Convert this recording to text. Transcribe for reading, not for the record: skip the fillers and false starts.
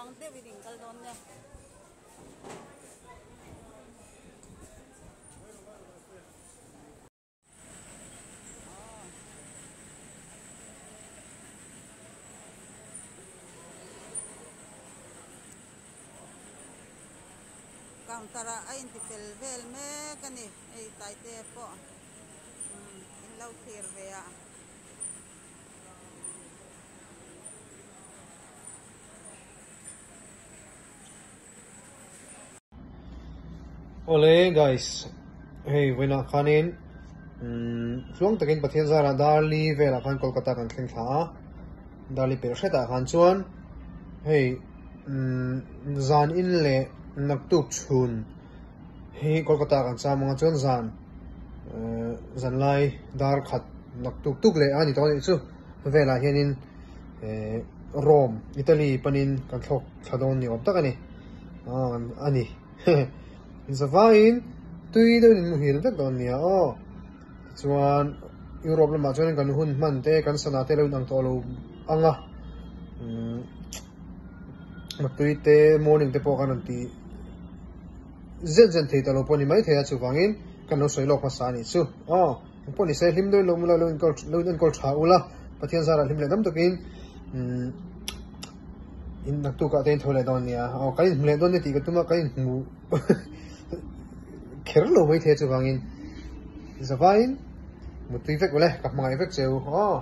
Tluang deuhin in kal dawn nia. Counter ah a inti fel vel mek a ni hei taite pawh in lo thlir ve a. Awle guys hei vawiinah khanin tluang takin Pathian zarah Darli velah khan Kolkata kan thleng thla a Darli pelh hretah khan chuan hei zan in leh naktuk chhun hi Kolkata kan cham anga chuan zan zanlai dar khat naktuk tuk leh a ni tawh a nih chu velah hianin Rome Italy panin kan thlawk thla dawn ni awm tak a ni a ni zavaiin tui deuhin in muhil vek dawn nia aw tichuan Europe lamah chuan kan hun hman te kan sana te lo inang tawh lo ang a tui te morning te pawh kan rawn tih zen zen thei tawh lo pawh a ni maithei a chuvangin kan lo sawi lawk hmasa a nih chu aw. Engpawh ni se hlim deuhin lo ula lo enkawl lo in enkawl tha ula Pathian zarah hlim leh dam takin umm in naktuk ah te in tho leh dawn nia aw kan inhmu leh dawn nia tih ka tum a kan inhmu kher lo mai thei chuvangin zavaiin muttui vek ule ka hmangaih vek che u aw.